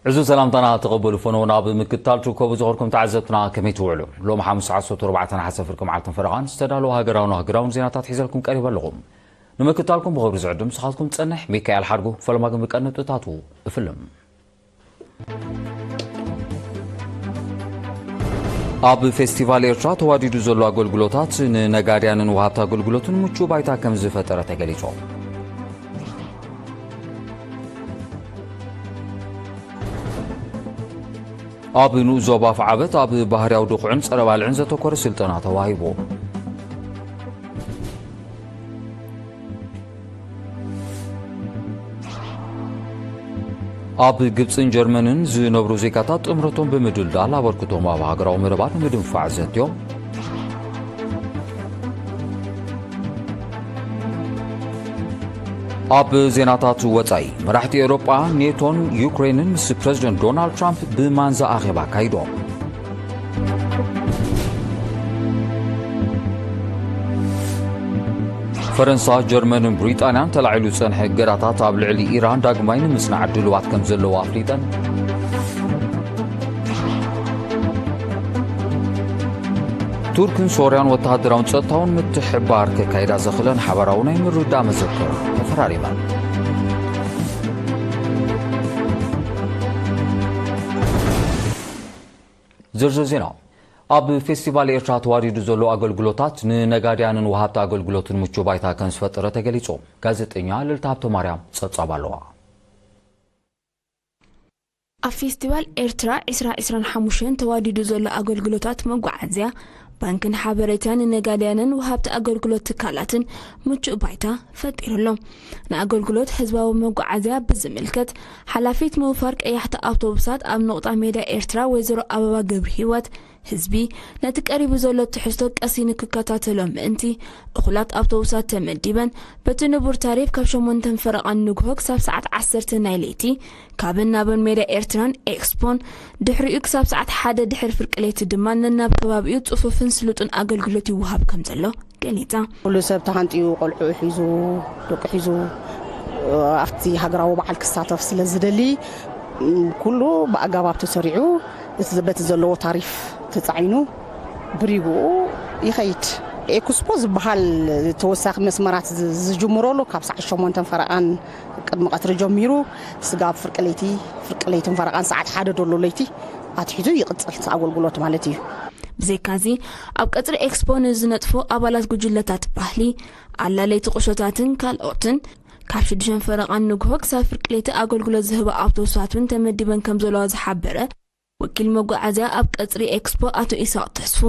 ዕዙዝ ሰላምታና ተቐበሉ ፈነው። ናብ ምክትታል ትርከቡ ዝኸርኩም ተዓዘብትና ከመይ ትውዕሉ? ሎም ሓሙስ ዓሰርተ ኣርባዕተ ነሓሰ ፍርቂ መዓልትን ፈረቓን ዝተዳለወ ሃገራውን ሃገራውን ዜናታት ሒዘልኩም ቀሪበ ኣለኹ። ንምክትታልኩም ብኽብሪ ዝዕድም ንስኻትኩም ዝጸንሕ ሚካኤል ሓድጉ። ፈለማ ግን ብቀንዲ ነጥብታቱ እፍልም። ኣብ ፌስቲቫል ኤርትራ ተዋዲዱ ዘሎ ኣገልግሎታት ንነጋድያንን ወሃብቲ ኣገልግሎትን ምቹእ ባይታ ከም ዝፈጠረ ተገሊጹ። ኣብ ንኡስ ዞባ ኣፍዓበት ኣብ ባህርያዊ ድኹዕን ጸረ ባልዕን ዘተኮረ ስልጠና ተዋሂቡ። ኣብ ግብጽን ጀርመንን ዝነብሩ ዜጋታት ጥምረቶም ብምድልዳል ኣበርክቶም ኣብ ሃገራዊ መደባት ንምድንፋዕ ዘትዮም። ኣብ ዜናታት ወጻኢ፣ መራሕቲ ኤውሮጳ፣ ኔቶን ዩክሬንን ምስ ፕረዚደንት ዶናልድ ትራምፕ ብማንዛ ኣኼባ ኣካይዶም። ፈረንሳ፣ ጀርመንን ብሪጣንያን ተላዒሉ ዝጸንሐ እገዳታት ኣብ ልዕሊ ኢራን ዳግማይ ንምጽናዕ ድልዋት ከም ዘለዎ ኣፍሊጠን። ቱርክን ሶርያን ወተሃደራውን ጸጥታውን ምትሕብባር ከካይዳ ዘኽእለን ሓባራዊ ናይ ምርድዳእ መዘክር ተፈራሪመን። ዝርዝር ዜና። ኣብ ፌስቲቫል ኤርትራ ተዋዲዱ ዘሎ ኣገልግሎታት ንነጋድያንን ወሃብቲ ኣገልግሎትን ምቹእ ባይታ ከም ዝፈጠረ ተገሊጹ። ጋዜጠኛ ልልታ ሃብተማርያም ጸብጻብ ኣለዋ። ኣብ ፌስቲቫል ኤርትራ ዕስራ ዕስራን ሓሙሽተን ተዋዲዱ ዘሎ ኣገልግሎታት መጓዓዝያ፣ ባንክን ሓበሬታን ንነጋድያንን ወሃብቲ ኣገልግሎት ትካላትን ምቹእ ባይታ ፈጢሩ ኣሎ። ንኣገልግሎት ህዝባዊ መጓዓዝያ ብዝምልከት፣ ሓላፊት ምውፋር ቀያሕቲ ኣውቶቡሳት ኣብ ነቑጣ ሜዳ ኤርትራ ወይዘሮ ኣበባ ገብረ ህይወት፣ ህዝቢ ነቲ ቀሪቡ ዘሎ ትሕዝቶ ቀሲኑ ክከታተሎ ምእንቲ፣ እኹላት ኣውቶቡሳት ተመዲበን፣ በቲ ንቡር ታሪፍ ካብ ሸሞንተን ፈረቓን ንግሆ ክሳብ ሰዓት ዓሰርተ ናይ ለይቲ፣ ካብን ናብን ሜዳ ኤርትራን ኤክስፖን፣ ድሕሪኡ ክሳብ ሰዓት ሓደ ድሕሪ ፍርቂ ለይቲ ድማ ነናብ ከባቢኡ ጽፉፍን ስሉጥን ኣገልግሎት ይወሃብ ከም ዘሎ ገሊጻ። ኩሉ ሰብ ተሃንጥዩ፣ ቆልዑ ሒዙ፣ ደቂ ሒዙ፣ ኣብቲ ሃገራዊ በዓል ክሳተፍ ስለ ዝደሊ፣ ኩሉ ብኣገባብ ተሰሪዑ፣ እቲ በቲ ዘለዎ ታሪፍ ተጻዒኑ ብሪጉኡ ይኸይድ። ኤክስፖ ዝበሃል ተወሳኺ መስመራት ዝ-፣ ዝጅምረሉ ካብ ሰዓት ሸሞንተን ፈረቓን ቅድሚ ቀትሪ ጀሚሩ፣ ስጋብ ፍርቂ ለይቲ፣ ፍርቂ ለይትን ፈረቓን ሰዓት ሓደ ደሎ ለይቲ ኣትሒዙ ይቕጽል እቲ ኣገልግሎት ማለት እዩ። ብዘይካዚ፣ ኣብ ቀጽሪ ኤክስፖ ንዝነጥፉ ኣባላት ጉጅለታት ባህሊ፣ ኣላለይቲ ቁሾታትን ካልኦትን፣ ካብ ሽዱሽተ ፈረቓን ንግሆ ክሳብ ፍርቂ ለይቲ ኣገልግሎት ዝህባ ኣውቶቡሳት እውን ተመዲበን ከም ዘለዋ ዝሓበረ ወኪል መጓዓዝያ ኣብ ቀጽሪ ኤክስፖ ኣቶ ኢሳቕ ተስፉ፣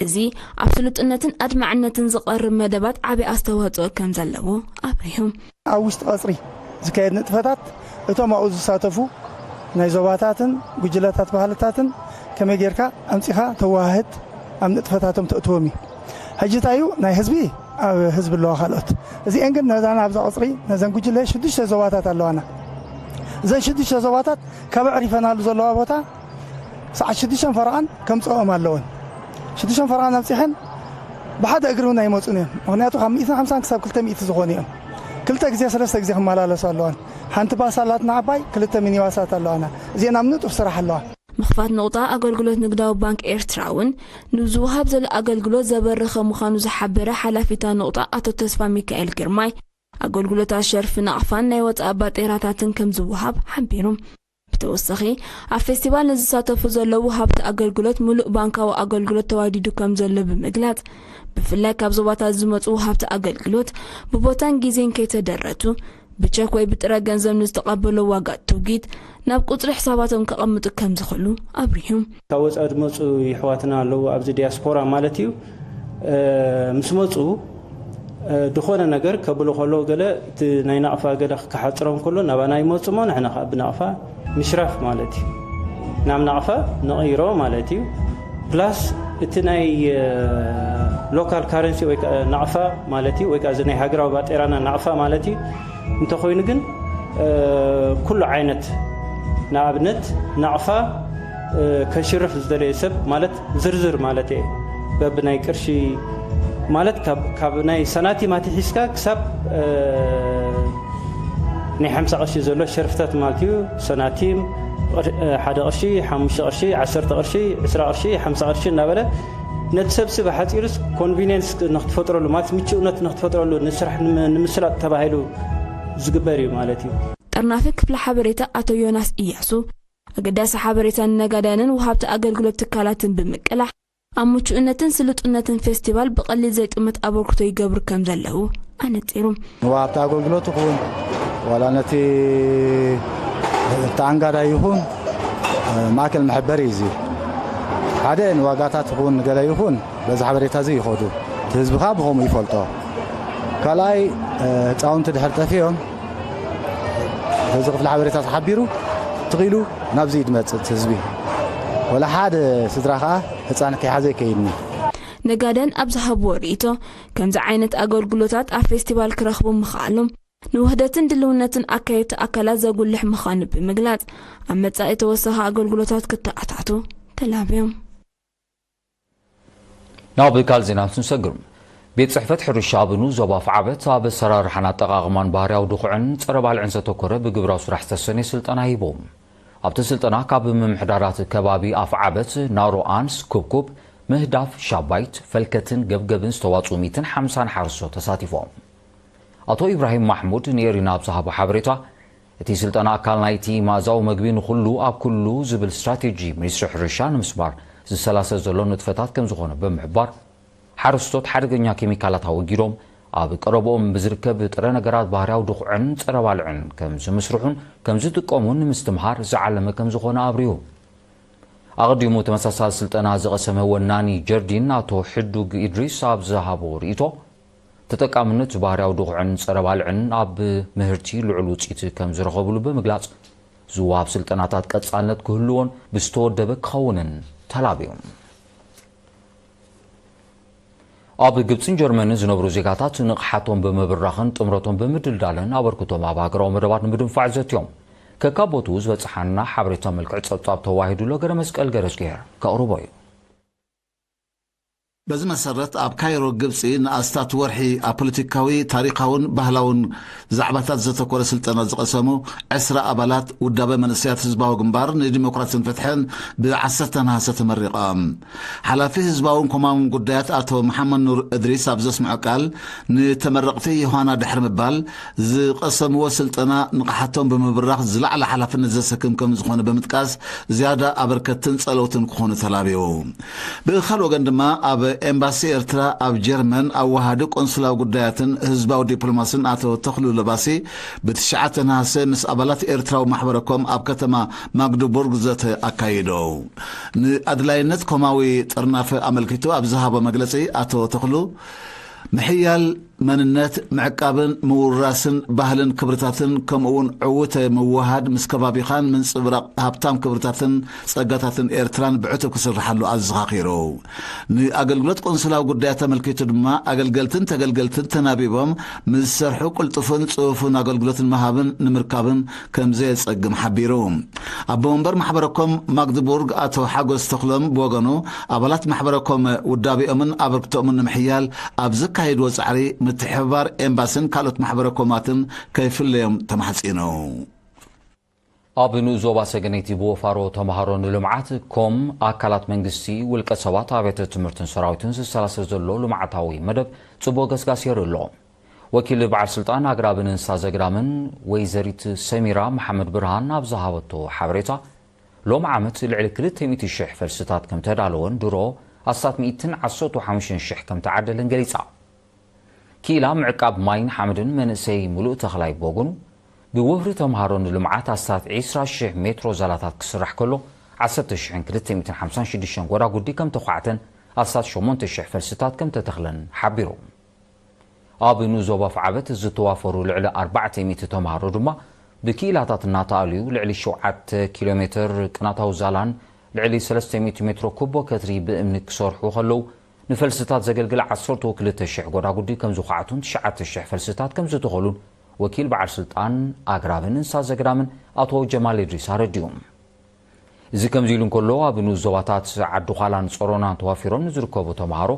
እዚ ኣብ ስሉጥነትን ኣድማዕነትን ዝቐርብ መደባት ዓቢ ኣስተዋጽኦ ከም ዘለዎ ኣብሪሁ። ኣብ ውሽጢ ቀጽሪ ዝካየድ ንጥፈታት እቶም ኣብኡ ዝሳተፉ ናይ ዞባታትን ጉጅለታት ባህልታትን ከመይ ጌርካ ኣምጺኻ ተወሃህድ ኣብ ንጥፈታቶም ተእትዎም እዩ። ሕጂ እንታይ እዩ ናይ ህዝቢ ኣብ ህዝቢ ኣለዋ ካልኦት። እዚአን ግን ነዛና ኣብዛ ቀጽሪ ነዘን ጉጅለ ሽዱሽተ ዞባታት ኣለዋና። እዘን ሽዱሽተ ዞባታት ካብ ኣዕሪፈናሉ ዘለዋ ቦታ ሰዓት ሽዱሽተን ፈረቓን ከምጽኦም ኣለወን። ሽዱሽተን ፈረቓን ኣብጺሐን ብሓደ እግሪ እውን ኣይመጹን እዮም። ምኽንያቱ ካብ ሚእትን ሓምሳን ክሳብ ክልተ ሚእቲ ዝኾኑ እዮም። ክልተ ግዜ ሰለስተ ግዜ ክመላለሱ ኣለዋን። ሓንቲ ባስ ኣላትና ዓባይ፣ ክልተ ሚኒባሳት ኣለዋና። እዚአን ኣብ ንጡፍ ስራሕ ኣለዋ። ምኽፋት ነቑጣ ኣገልግሎት ንግዳዊ ባንክ ኤርትራ እውን ንዝወሃብ ዘሎ ኣገልግሎት ዘበረኸ ምዃኑ ዝሓበረ ሓላፊ እታ ነቑጣ ኣቶ ተስፋ ሚካኤል ግርማይ፣ ኣገልግሎታት ሸርፊ ናቕፋን ናይ ወጻኢ ባጤራታትን ከም ዝወሃብ ሓቢሩ። ብተወሳኺ፣ ኣብ ፌስቲቫል ንዝሳተፉ ዘለዉ ወሃብቲ ኣገልግሎት ምሉእ ባንካዊ ኣገልግሎት ተዋዲዱ ከም ዘሎ ብምግላጽ፣ ብፍላይ ካብ ዞባታት ዝመጹ ወሃብቲ ኣገልግሎት ብቦታን ግዜን ከይተደረቱ፣ ብቸክ ወይ ብጥረ ገንዘብ ንዝተቐበሎ ዋጋ ትውጊት ናብ ቁጽሪ ሕሳባቶም ከቐምጡ ከም ዝኽእሉ ኣብሪሁ። ካብ ወጻኢ ዝመጹ የሕዋትና ኣለዉ ኣብዚ ዲያስፖራ ማለት እዩ። እ፣ ምስ መጹ፣ እ፣ ዝኾነ ነገር ከብሉ ከለዉ ገለ እቲ ናይ ናቕፋ ገለ ክሓጽሮም ከሎ ናባና ይመጹ እሞ ንሕና ከኣ ብናቕፋ ምሽራፍ ማለት እዩ። ናብ ናቕፋ ንቕይሮ ማለት እዩ። ፕላስ እቲ ናይ፣ እ፣ ሎካል ካረንሲ ወይ ከኣ ናቕፋ ማለት እዩ፣ ወይ ከኣ እዚ ናይ ሃገራዊ ባጤራና ናቕፋ ማለት እዩ። እንተኾይኑ ግን፣ እ፣ ኩሉ ዓይነት፣ ንኣብነት ናቕፋ፣ እ፣ ከሽርፍ ዝደለየ ሰብ ማለት ዝርዝር ማለት እየ። በብናይ ቅርሺ ማለት ካብ፣ ካብ ናይ ሰናቲም ኣትሒዝካ ክሳብ፣ እ፣ ናይ ሓምሳ ቅርሺ ዘሎ ሸርፍታት ማለት እዩ። ሰናቲም፣ ሓደ ቅርሺ፣ ሓሙሽተ ቅርሺ፣ ዓሰርተ ቅርሺ፣ ዕስራ ቅርሺ፣ ሓምሳ ቅርሺ እናበለ ነቲ ሰብ ስብ ሓፂሩስ ኮንቪኒየንስ ንክትፈጥረሉ ማለት ምችውነት ንክትፈጥረሉ ንስራሕ ንምስላጥ ተባሂሉ ዝግበር እዩ ማለት እዩ። ጠርናፊ ክፍሊ ሓበሬታ ኣቶ ዮናስ እያሱ ኣገዳሲ ሓበሬታ ንነጋዳንን ወሃብቲ ኣገልግሎት ትካላትን ብምቅላሕ ኣብ ምቹእነትን ስልጡነትን ፌስቲቫል ብቐሊል ዘይጥመት ኣበርክቶ ይገብሩ ከም ዘለዉ ኣነጺሩ። ንወሃብቲ ኣገልግሎት ይኹን ዋላ ነቲ ተኣንጋዳይ ይኹን ማእከል መሐበሪ እዩ። እዚ ሓደ ንዋጋታት ይኹን ንገለ ይኹን በዚ ሓበሬታ እዚ ይኸዱ፣ እቲ ህዝቢ ከዓ ብኸምኡ ይፈልጦ። ካልኣይ ህፃውንቲ ድሕር ጠፊኦም በዚ ክፍሊ ሓበሬታ ተሓቢሩ ትኽኢሉ ናብዚ ይድመፅእ ህዝቢ። ወላ ሓደ ስድራ ከዓ ህፃን ከይሓዘ ይከይድኒ። ነጋድያን ኣብ ዝሃብዎ ርእይቶ ከምዚ ዓይነት ኣገልግሎታት ኣብ ፌስቲቫል ክረኽቡ ምኽኣሎም ንውህደትን ድልውነትን ኣካየድቲ ኣካላት ዘጉልሕ ምዃኑ ብምግላጽ ኣብ መጻኢ ተወሳኺ ኣገልግሎታት ክተኣታቱ ተላብዮም። ናብ ካልእ ዜና ክንሰግር። ቤት ጽሕፈት ሕርሻ ኣብ ንኡስ ዞባ ኣፍዓበት ኣብ ኣሰራርሓን ኣጠቓቕማን ባህርያዊ ድኹዕን ጸረ ባልዕን ዘተኮረ ብግብራዊ ስራሕ ዝተሰነየ ስልጠና ሂቡ። ኣብቲ ስልጠና ካብ ምምሕዳራት ከባቢ ኣፍዓበት፣ ናሮ ኣንስ፣ ኩብኩብ፣ ምህዳፍ፣ ሻባይት፣ ፈልከትን ገብገብን ዝተዋጽኡ ሚእትን ሓምሳን ሓረስቶት ተሳቲፎም። ኣቶ ኢብራሂም ማሕሙድ ንኤሪና ኣብ ዝሃቦ ሓበሬታ፣ እቲ ስልጠና ኣካል ናይቲ መኣዛዊ መግቢ ንኹሉ ኣብ ኩሉ ዝብል ስትራቴጂ ሚኒስትሪ ሕርሻ ንምስማር ዝሰላሰል ዘሎ ንጥፈታት ከምዝኾነ ብምሕባር፣ ሓረስቶት ሓደገኛ ኬሚካላት ኣወጊዶም ኣብ ቀረብኦም ብዝርከብ ጥረ ነገራት ባህርያዊ ድኹዕን ጸረ ባልዕን ከምዝምስርሑን ከምዝጥቀሙን ንምስትምሃር ዝዓለመ ከምዝኾነ ኣብሪሁ። ኣቐዲሙ ተመሳሳሊ ስልጠና ዝቐሰመ ወናኒ ጀርዲን ኣቶ ሕዱግ ኢድሪስ ኣብ ዝሃቦ ርእይቶ፣ ተጠቃምነት ባህርያዊ ድኹዕን ጸረ ባልዕን ኣብ ምህርቲ ልዑል ውጽኢት ከም ዝረኸብሉ ብምግላጽ፣ ዝወሃብ ስልጠናታት ቀጻልነት ክህልዎን ብዝተወደበ ክኸውንን ተላብዩ። ኣብ ግብጽን ጀርመንን ዝነብሩ ዜጋታት ንቕሓቶም ብምብራኽን ጥምረቶም ብምድልዳልን ኣበርክቶም ኣብ ሃገራዊ መደባት ንምድንፋዕ ዘትዮም። ከካቦቱ ዝበጽሓና ሓበሬታ መልክዕ ጸብጻብ ተዋሂዱሎ ገረ መስቀል ገረዝግሄር ከቕርቦ እዩ። በዚ መሰረት ኣብ ካይሮ ግብጺ ንኣስታት ወርሒ ኣብ ፖለቲካዊ፣ ታሪኻውን ባህላውን ዛዕባታት ዘተኮረ ስልጠና ዝቐሰሙ ዕስራ ኣባላት ውዳበ መንእሰያት ህዝባዊ ግንባር ንዲሞክራሲን ፍትሕን ብ ዓሰርተ ነሃሰ ተመሪቖም። ሓላፊ ህዝባውን ኮማውን ጉዳያት ኣቶ መሓመድ ኑር እድሪስ ኣብ ዘስምዖ ቃል፣ ንተመረቕቲ ዮሃና ድሕሪ ምባል ዝቐሰምዎ ስልጠና ንቕሓቶም ብምብራኽ ዝለዓለ ሓላፍነት ዘሰክም ከም ዝኾነ ብምጥቃስ፣ ዝያዳ ኣበርከትን ጸለውትን ክኾኑ ተላብዩ። ብኻልእ ወገን ድማ ኣብ ኤምባሲ ኤርትራ ኣብ ጀርመን ኣዋሃዲ ቆንስላዊ ጉዳያትን ህዝባዊ ዲፕሎማስን ኣቶ ተኽሉ ለባሲ ብትሽዓተ ነሃሰ ምስ ኣባላት ኤርትራዊ ማሕበረኮም ኣብ ከተማ ማግደቡርግ ዘተ ኣካይዶ። ንኣድላይነት ኮማዊ ጥርናፈ ኣመልኪቱ ኣብ ዝሃቦ መግለጺ ኣቶ ተኽሉ ምሕያል መንነት ምዕቃብን ምውራስን ባህልን ክብርታትን ከምኡውን ዕውተ ምውሃድ ምስ ከባቢኻን ምንጽብራቕ ሃብታም ክብርታትን ጸጋታትን ኤርትራን ብዕቱብ ክስርሓሉ ኣዘኻኺሩ። ንኣገልግሎት ቆንስላዊ ጉዳያት ኣመልኪቱ ድማ ኣገልገልትን ተገልገልትን ተናቢቦም ምስ ዝሰርሑ ቅልጡፍን ጽፉፍን ኣገልግሎት ንምሃብን ንምርካብን ከም ዘየጸግም ሓቢሩ። ኣቦ መንበር ማሕበረኮም ማግድቡርግ ኣቶ ሓጎስ ተኽሎም ብወገኑ ኣባላት ማሕበረኮም ውዳቤኦምን ኣበርክቶኦምን ንምሕያል ኣብ ዘካየድዎ ጻዕሪ ምትሕብባር ኤምባስን ካልኦት ማሕበረኮማትን ከይፍለዮም ተማሕጺኑ። ኣብ ንኡስ ዞባ ሰገነይቲ ብወፋሮ ተምሃሮ ንልምዓት ኮም ኣካላት መንግስቲ፣ ውልቀ ሰባት፣ ኣብያተ ትምህርትን ሰራዊትን ዝሰላሰል ዘሎ ልምዓታዊ መደብ ጽቡቕ ገስጋስ የርኢ ኣሎ። ወኪል በዓል ስልጣን ኣግራብን እንስሳ ዘገዳምን ወይዘሪት ሰሚራ መሓመድ ብርሃን ኣብ ዝሃበቶ ሓበሬታ፣ ሎም ዓመት ልዕሊ ክልተ ሚእቲ ሽሕ ፈልስታት ከም ተዳለወን ድሮ ኣስታት ሚእትን ዓሰርተ ሓሙሽተን ሽሕ ከም ተዓደለን ገሊጻ። ክኢላ ምዕቃብ ማይን ሓመድን መንእሰይ ሙሉእ ተኽላይ ብወገኑ፣ ብወፍሪ ተምሃሮ ንልምዓት ኣስታት ዕስራ ሽሕ ሜትሮ ዛላታት ክስራሕ ከሎ፣ ዓሰርተ ሽሕን ክልተ ሚእትን ሓምሳን ሽዱሽተን ጎዳጉዲ ከም ተዃዕተን ኣስታት ሸሞንተ ሽሕ ፈልስታት ከም ተተኽለን ሓቢሩ። ኣብ ንኡስ ዞባ ኣፍዓበት ዝተዋፈሩ ልዕሊ ኣርባዕተ ሚእቲ ተምሃሮ ድማ ብክኢላታት እናተኣልዩ ልዕሊ ሸውዓተ ኪሎ ሜትር ቅናታዊ ዛላን ልዕሊ ሰለስተ ሚእቲ ሜትሮ ኩቦ ከትሪ ብእምኒ ክሰርሑ ከለዉ፣ ንፈልስታት ዘገልግል ዓሰርተ ክልተ ሽሕ ጎዳጉዲ ከም ዝዃዕቱን ትሽዓተ ሽሕ ፈልስታት ከም ዝተኸሉን ወኪል በዓል ስልጣን ኣግራብን እንስሳ ዘገዳምን ኣቶ ጀማል እድሪስ ኣረዲኡ። እዚ ከምዚ ኢሉ እንከሎ፣ ኣብ ንኡስ ዞባታት ዓዲ ዃላን ጸሮናን ተዋፊሮም ንዝርከቡ ተምሃሮ፣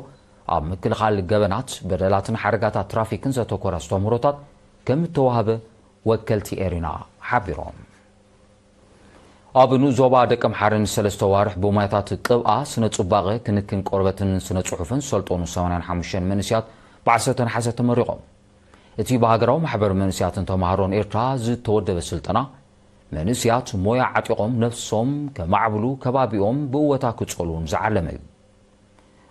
ኣብ ምክልኻል ገበናት፣ በደላትን ሓደጋታት ትራፊክን ዘተኮረ ኣስተምህሮታት ከም እተዋህበ ወከልቲ ኤሪና ሓቢሮም። ኣብ ንኡስ ዞባ ደቀምሓረ ንሰለስተ ዋርሕ ብሞያታት ቅብኣ፣ ስነ ጽባቐ፣ ክንክን ቆርበትን ስነ ጽሑፍን ዝሰልጠኑ ሰማንያን ሓሙሽተን መንእስያት ብ ዓሰርተ ነሓሰ ተመሪቖም። እቲ ብሃገራዊ ማሕበር መንእስያትን ተማሃሮን ኤርትራ ዝተወደበ ስልጠና፣ መንእስያት ሞያ ዓጢቖም ነብሶም ከማዕብሉ፣ ከባቢኦም ብእወታ ክጸልዉን ዝዓለመ እዩ።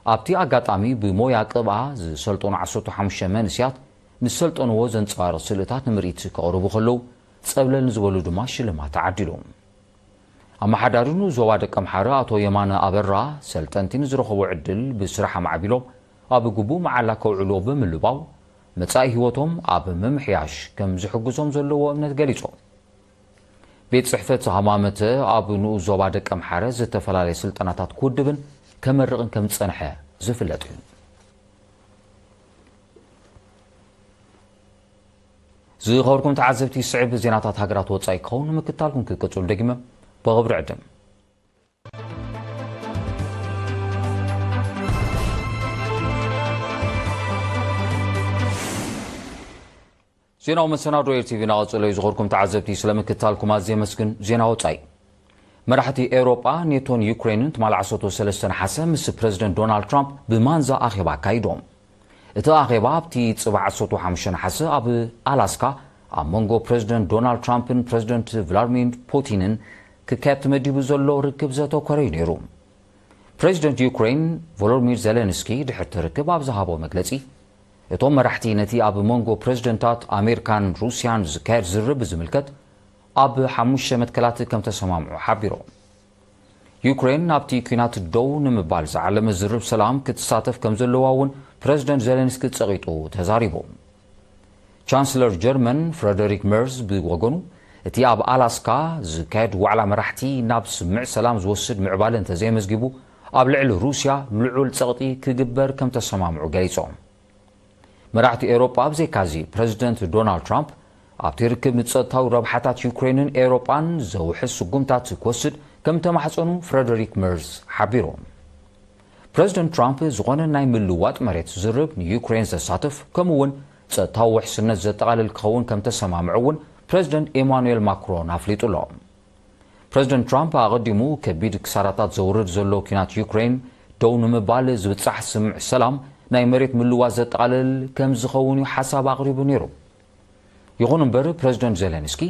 ኣብቲ ኣጋጣሚ ብሞያ ቅብኣ ዝሰልጠኑ ዓሰርተ ሓሙሽተ መንእስያት ንዝሰልጠንዎ ዘንጸባርቕ ስእልታት ንምርኢት ከቕርቡ ከለዉ፣ ጸብለል ንዝበሉ ድማ ሽልማት ተዓዲሉ። ኣመሓዳሪ ንኡስ ዞባ ደቀምሓረ ኣቶ የማነ ኣበራ፣ ሰልጠንቲ ንዝረኸቡ ዕድል ብስራሕ ኣማዕቢሎም ኣብ ግቡእ መዓላ ከውዕልዎ ብምልባው፣ መጻኢ ህይወቶም ኣብ ምምሕያሽ ከም ዝሕግዞም ዘለዎ እምነት ገሊጾም። ቤት ጽሕፈት ሃማመተ ኣብ ንኡስ ዞባ ደቀምሓረ ዝተፈላለየ ስልጠናታት ክውድብን ከመርቕን ከም ዝጸንሐ ዝፍለጥ እዩ። ዝኸበርኩም ተዓዘብቲ፣ ስዕብ ዜናታት ሃገራት ወጻኢ ክኸውን ንምክታልኩም ክቅጽሉ ደጊመ ብኽብሪ ዕድም። ዜናዊ መሰናዶ ኤር ቲ ቪ እናቐጸለ እዩ። ዝኸበርኩም ተዓዘብቲ፣ ስለ ምክታልኩም ኣዝየ የመስግን። ዜና ወጻኢ። መራሕቲ ኤውሮጳ፣ ኔቶን ዩክሬንን ትማሊ ዓሰርተ ሰለስተ ነሓሰ ምስ ፕረዚደንት ዶናልድ ትራምፕ ብማንዛ ኣኼባ ኣካይዶም። እቲ ኣኼባ ኣብቲ ጽባሕ ዓሰርተ ሓሙሽተ ነሓሰ ኣብ ኣላስካ ኣብ መንጎ ፕረዚደንት ዶናልድ ትራምፕን ፕረዚደንት ቭላድሚር ፑቲንን ክካየድ ተመዲቡ ዘሎ ርክብ ዘተኮረ እዩ ነይሩ። ፕረዚደንት ዩክሬን ቮሎዲሚር ዜሌንስኪ ድሕርቲ ርክብ ኣብ ዝሃቦ መግለጺ፣ እቶም መራሕቲ ነቲ ኣብ መንጎ ፕረዚደንታት ኣሜሪካን ሩስያን ዝካየድ ዝርርብ ብዝምልከት ኣብ ሓሙሽተ መትከላት ከም ተሰማምዑ ሓቢሮም። ዩክሬን ናብቲ ኲናት ደው ንምባል ዝዓለመ ዝርብ ሰላም ክትሳተፍ ከም ዘለዋ እውን ፕረዚደንት ዜሌንስኪ ጸቒጡ ተዛሪቡ። ቻንስለር ጀርመን ፍረደሪክ መርዝ ብወገኑ፣ እቲ ኣብ ኣላስካ ዝካየድ ዋዕላ መራሕቲ ናብ ስምምዕ ሰላም ዝወስድ ምዕባለ እንተዘየመዝጊቡ፣ ኣብ ልዕሊ ሩስያ ልዑል ጸቕጢ ክግበር ከም ተሰማምዑ ገሊጾም። መራሕቲ ኤውሮጳ፣ ብዘይካዚ ፕረዚደንት ዶናልድ ትራምፕ፣ ኣብቲ ርክብ ንጸጥታዊ ረብሓታት ዩክሬንን ኤውሮጳን ዘውሕስ ስጉምታት ክወስድ ከም ተማሕጸኑ ፍረደሪክ መርዝ ሓቢሩ። ፕረዚደንት ትራምፕ ዝኾነ ናይ ምልዋጥ መሬት ዝርብ ንዩክሬን ዘሳትፍ፣ ከምኡ እውን ጸጥታዊ ውሕስነት ዘጠቓልል ክኸውን ከም ተሰማምዑ እውን ፕረዚደንት ኤማኑኤል ማክሮን ኣፍሊጡ ኣሎ። ፕረዚደንት ትራምፕ ኣቐዲሙ ከቢድ ክሳራታት ዘውርድ ዘሎ ኲናት ዩክሬን ደው ንምባል ዝብጻሕ ስምምዕ ሰላም ናይ መሬት ምልዋጥ ዘጠቓልል ከም ዝኸውን እዩ ሓሳብ ኣቕሪቡ ነይሩ። ይኹን እምበር ፕረዚደንት ዜሌንስኪ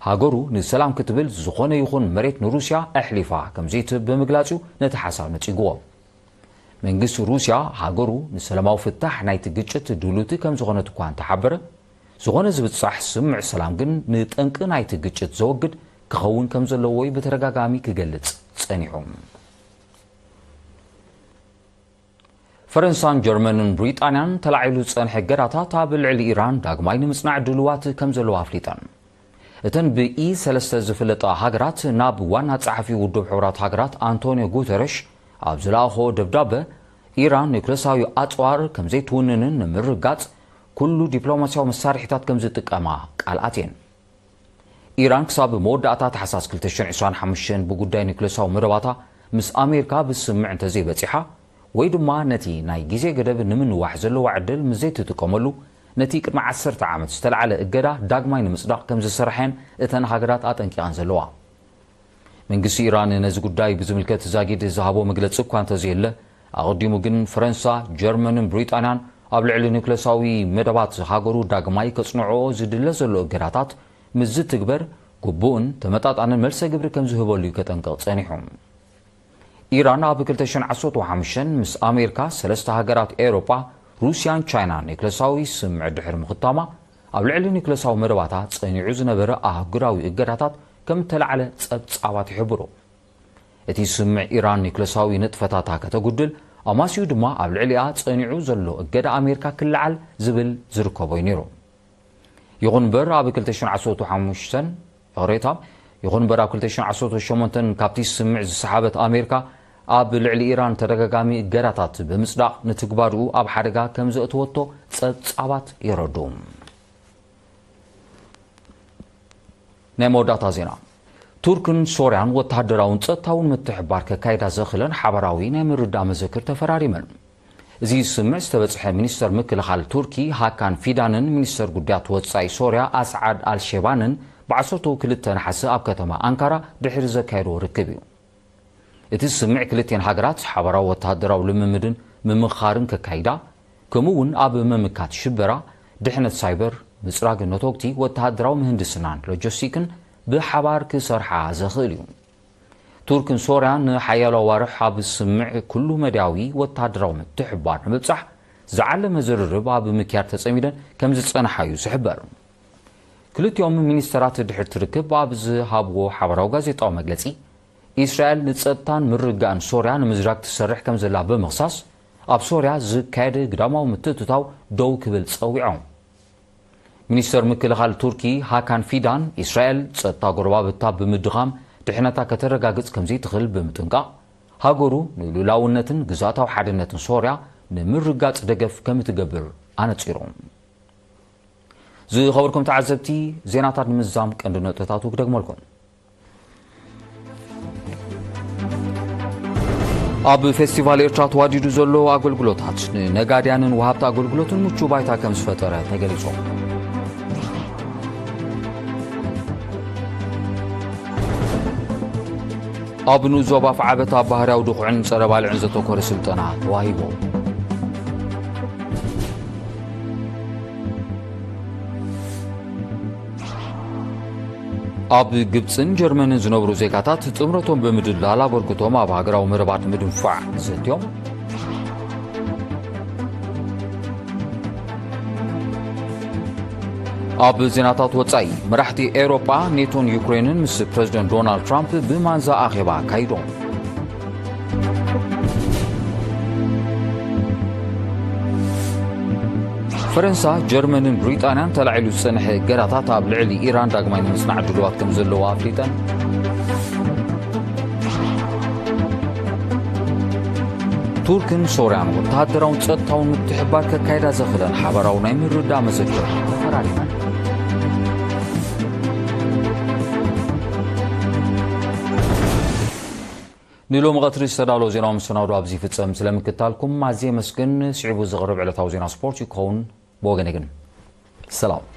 ሃገሩ ንሰላም ክትብል ዝኾነ ይኹን መሬት ንሩስያ ኣሕሊፋ ከም ዘይትህብ ብምግላጽ እዩ ነቲ ሓሳብ ነጺግዎ። መንግስቲ ሩስያ ሃገሩ ንሰላማዊ ፍታሕ ናይቲ ግጭት ድሉቲ ከም ዝኾነት እኳ እንተሓበረ፣ ዝኾነ ዝብጻሕ ስምምዕ ሰላም ግን ንጠንቂ ናይቲ ግጭት ዘወግድ ክኸውን ከም ዘለዎ እዩ ብተደጋጋሚ ክገልጽ ጸኒሑ። ፈረንሳን ጀርመንን ብሪጣንያን ተላዒሉ ዝጸንሐ እገዳታት ኣብ ልዕሊ ኢራን ዳግማይ ንምጽናዕ ድሉዋት ከም ዘለዋ ኣፍሊጠን። እተን ብኢ ሰለስተ ዝፍለጣ ሃገራት ናብ ዋና ጸሓፊ ውድብ ሕቡራት ሃገራት ኣንቶኒዮ ጉተረሽ ኣብ ዝለኣኾ ደብዳበ፣ ኢራን ኒውክለሳዊ ኣጽዋር ከም ዘይትውንንን ንምርግጋጽ ኩሉ ዲፕሎማስያዊ መሳርሒታት ከም ዝጥቀማ ቃል ኣትየን። ኢራን ክሳብ መወዳእታ ታሕሳስ ክልተ ሽሕን ዕስራን ሓሙሽተን ብጉዳይ ኒውክለሳዊ መደባታ ምስ ኣሜሪካ ብስምምዕ እንተዘይበጺሓ፣ ወይ ድማ ነቲ ናይ ግዜ ገደብ ንምንዋሕ ዘለዋ ዕድል ምስ ዘይትጥቀመሉ፣ ነቲ ቅድሚ ዓሰርተ ዓመት ዝተላዕለ እገዳ ዳግማይ ንምጽዳቕ ከም ዝሰርሓ እየን እተን ሃገራት ኣጠንቂቐን ዘለዋ። መንግስቲ ኢራን ነዚ ጉዳይ ብዝምልከት ዛጊድ ዝሃቦ መግለጺ እኳ እንተዘየለ፣ ኣቐዲሙ ግን ፈረንሳ፣ ጀርመንን ብሪጣንያን ኣብ ልዕሊ ኒውክለሳዊ መደባት ሃገሩ ዳግማይ ከጽንዖ ዝድለ ዘሎ እገዳታት ምስ ዝትግበር ግቡእን ተመጣጣንን መልሰ ግብሪ ከም ዝህበሉ እዩ ከጠንቅቕ ጸኒሑ። ኢራን ኣብ ክልተ ሽሕን ዓሰርተ ሓሙሽተን ምስ ኣሜሪካ፣ ሰለስተ ሃገራት ኤውሮጳ፣ ሩስያን ቻይናን ኒውክለሳዊ ስምምዕ ድሕሪ ምኽታማ፣ ኣብ ልዕሊ ኒውክለሳዊ መደባታ ጸኒዑ ዝነበረ ኣህጉራዊ እገዳታት ከም እተላዕለ ጸብጻባት ይሕብሩ። እቲ ስምምዕ ኢራን ኒውክለሳዊ ንጥፈታታ ከተጉድል፣ ኣማስዩ ድማ ኣብ ልዕሊኣ ጸኒዑ ዘሎ እገዳ ኣሜሪካ ክለዓል ዝብል ዝርከቦ እዩ ነይሩ። ይኹን እምበር ኣብ ክልተ ሽሕን ዓሰርተ ሓሙሽተን፣ ይቕሬታ፣ ይኹን እምበር ኣብ ክልተ ሽሕን ዓሰርተ ሸሞንተን ካብቲ ስምምዕ ዝሰሓበት ኣሜሪካ፣ ኣብ ልዕሊ ኢራን ተደጋጋሚ እገዳታት ብምጽዳቕ ንትግባርኡ ኣብ ሓደጋ ከም ዘእተወቶ ጸብጻባት የረድኡ። ናይ መወዳእታ ዜና። ቱርክን ሶርያን ወተሃደራውን ጸጥታውን ምትሕብባር ከካይዳ ዘኽእለን ሓባራዊ ናይ ምርዳእ መዘክር ተፈራሪመን። እዚ ስምምዕ ዝተበጽሐ ሚኒስተር ምክልኻል ቱርኪ ሃካን ፊዳንን ሚኒስተር ጉዳያት ወጻኢ ሶርያ ኣስዓድ ኣልሼባንን ዓሰርተ ክልተ ነሓሰ ኣብ ከተማ ኣንካራ ድሕሪ ዘካየድዎ ርክብ እዩ። እቲ ስምምዕ ክልቲኤን ሃገራት ሓባራዊ ወተሃደራዊ ልምምድን ምምኽኻርን ከካይዳ፣ ከምኡ እውን ኣብ ምምካት ሽበራ፣ ድሕነት ሳይበር፣ ምጽራግ ነተወግቲ፣ ወተሃደራዊ ምህንድስናን ሎጂስቲክን ብሓባር ክሰርሓ ዘኽእል እዩ። ቱርክን ሶርያን ንሓያሎ ኣዋርሕ ኣብ ዝስምዕ ኩሉ መዳያዊ ወተሃደራዊ ምትሕብባር ንምብጻሕ ዝዓለመ ዝርርብ ኣብ ምክያድ ተጸሚደን ከም ዝጸንሓ እዩ ዝሕበር። ክልቲኦም ሚኒስተራት ድሕርቲ ርክብ ኣብ ዝሃብዎ ሓባራዊ ጋዜጣዊ መግለጺ፣ ኢስራኤል ንጸጥታን ምርግጋእን ሶርያ ንምዝራግ ትሰርሕ ከም ዘላ ብምኽሳስ፣ ኣብ ሶርያ ዝካየድ ግዳማዊ ምትእትታው ደው ክብል ጸዊዖም። ሚኒስተር ምክልኻል ቱርኪ ሃካን ፊዳን፣ ኢስራኤል ጸጥታ ጎረባብታ ብምድኻም ድሕነታ ከተረጋግጽ ከም ዘይትኽእል ብምጥንቃቕ፣ ሃገሩ ንሉላውነትን ግዝኣታዊ ሓድነትን ሶርያ ንምርጋጽ ደገፍ ከም እትገብር ኣነጺሮም። ዝኸበርኩም ተዓዘብቲ፣ ዜናታት ንምዝዛም ቀንዲ ነጥብታቱ ክደግመልኩም። ኣብ ፌስቲቫል ኤርትራ ተዋዲዱ ዘሎ ኣገልግሎታት ንነጋድያንን ወሃብቲ ኣገልግሎትን ምቹ ባይታ ከም ዝፈጠረ ተገሊጹ። ኣብ ንኡስ ዞባ ኣፍዓበት ኣብ ባህርያዊ ድኹዕን ጸረ ባልዕን ዘተኮረ ስልጠና ተዋሂቡ። ኣብ ግብጽን ጀርመንን ዝነብሩ ዜጋታት ጥምረቶም ብምድላል ኣበርክቶም ኣብ ሃገራዊ መደባት ምድንፋዕ ዘትዮም። ኣብ ዜናታት ወጻኢ፣ መራሕቲ ኤውሮጳ፣ ኔቶን ዩክሬንን ምስ ፕረዚደንት ዶናልድ ትራምፕ ብማንዛ ኣኼባ ኣካይዶም። ፈረንሳ፣ ጀርመንን ብሪጣንያን ተላዒሉ ዝጸንሐ እገዳታት ኣብ ልዕሊ ኢራን ዳግማይ ንምጽናዕ ድልዋት ከም ዘለዋ ኣፍሊጠን። ቱርክን ሶርያን ወተሃደራውን ጸጥታውን ምትሕብባር ከካይዳ ዘኽእለን ሓባራዊ ናይ ምርድዳእ መዘክር ተፈራሪመን። ንሎሚ ቀትሪ ዝተዳለወ ዜናዊ መሰናዶ ኣብዚ ይፍጸም። ስለምክታልኩም ኣዝየ የመስግን። ስዒቡ ዝቕርብ ዕለታዊ ዜና ስፖርት ይከውን። ብወገነይ ግን ሰላም።